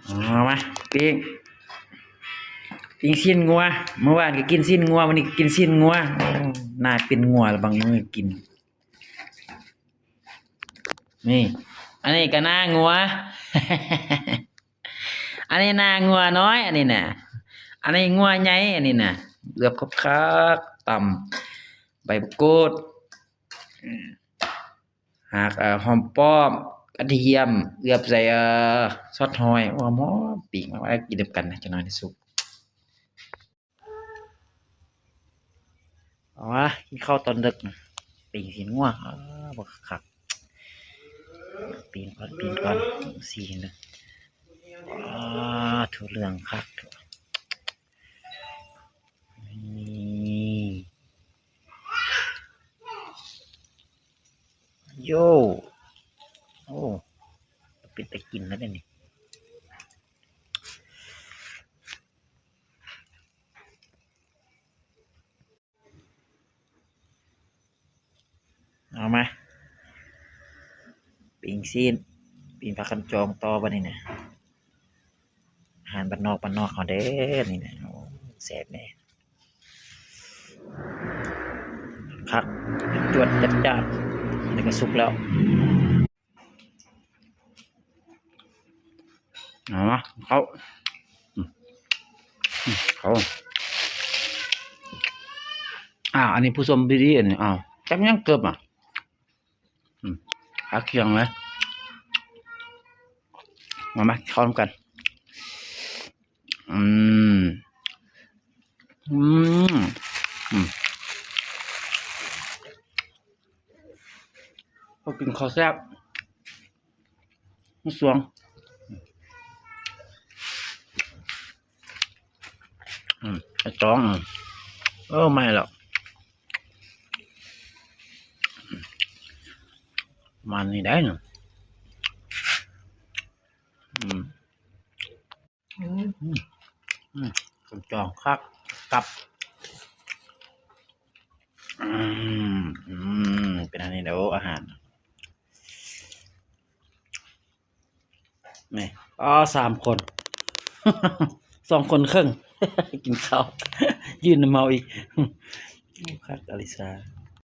ເອົາມາ ປີ້ງ ປີ້ງຊີ້ນງົວ. ມື້ວານກໍກິນຊີ້ນງົວ ມື້ນີ້ກໍກິນຊີ້ນງົວ. ໂອ້ ໜ້າເປັນງົວລະບາງມື້ກິນ. ນີ້ ອັນນີ້ກໍໜ້າງົວ. ອັນນີ້ໜ້າງົວນ້ອຍ ອັນນີ້ນະ. ອັນນີ້ງົວໃຫຍ່ ອັນນີ້ນະ. ເກືອບຄັກໆ ຕຳໃບມະກູດ ຫາກ ເອີ ຫອມປ້ອມ ກະທຽມ ເກືອບໃສ່ ເອີ ຊອດຫອຍ. ໂອ້ ຫອມໆ ປີ້ງມາ ມາກິນນຳກັນນະ ຈັກໜ້ອຍຊິສຸກ. ເອົາມາກິນເຂົ້າຕອນດຶກ ປີ້ງຊີ້ນງົວ. ເອີ ບັກຄັກ ປີ້ງກ່ອນ ປີ້ງກ່ອນ ຊີ້ນ. ອາ ໂທ້ ເຫຼືອງຄັກ. ນີ້ ໂຢ ໂອ້ ເປັນຕາກິນແລ້ວເດນີ້. ເອົາມາ ປີ້ງຊີ້ນ ປີ້ງຜັກຄັນຈອງຕໍ່ບາດນີ້ນະ. ອາຫານບ້ານນອກ ບ້ານນອກເຮົາເດ້ນີ້ນະ. ໂອ້ ແຊບເດ້ ຄັກ ຈວດຈັດຈ້ານ. ອັນນີ້ກໍສຸກແລ້ວ. ເອົາມາ ເຂົ້າ ອືມ ເຂົ້າ. ອ່າ ອັນນີ້ຜູ້ຊົມດີໆ ອັນນີ້ ອ້າວ ຈັກຫຍັງເກີບອະ. ອືມ ຫາຄຽງເລີຍ. ມາ ມາ ເຂົ້ານຳກັນ. ອືມ ອືມ ອືມ ພໍກິນເຂົ້າແຊບ ມັນສວງ. ອືມ ໄອ້ຕອງ ເອີ ໃໝ່ແລ້ວ. ປະມານນີ້ໄດ໋ນະ. ອືມ ອືມ ອືມ ຄັນຈອງຄັກ ກັບ ອືມ ອືມ ເປັນອັນນີ້ເດີ ອາຫານ ນີ້ ອໍ ສາມຄົນ ສອງຄົນເຄິ່ງ ກິນເຂົ້າ ຢືນນຳເຮົາອີກ ຄັກອາລິຊາ.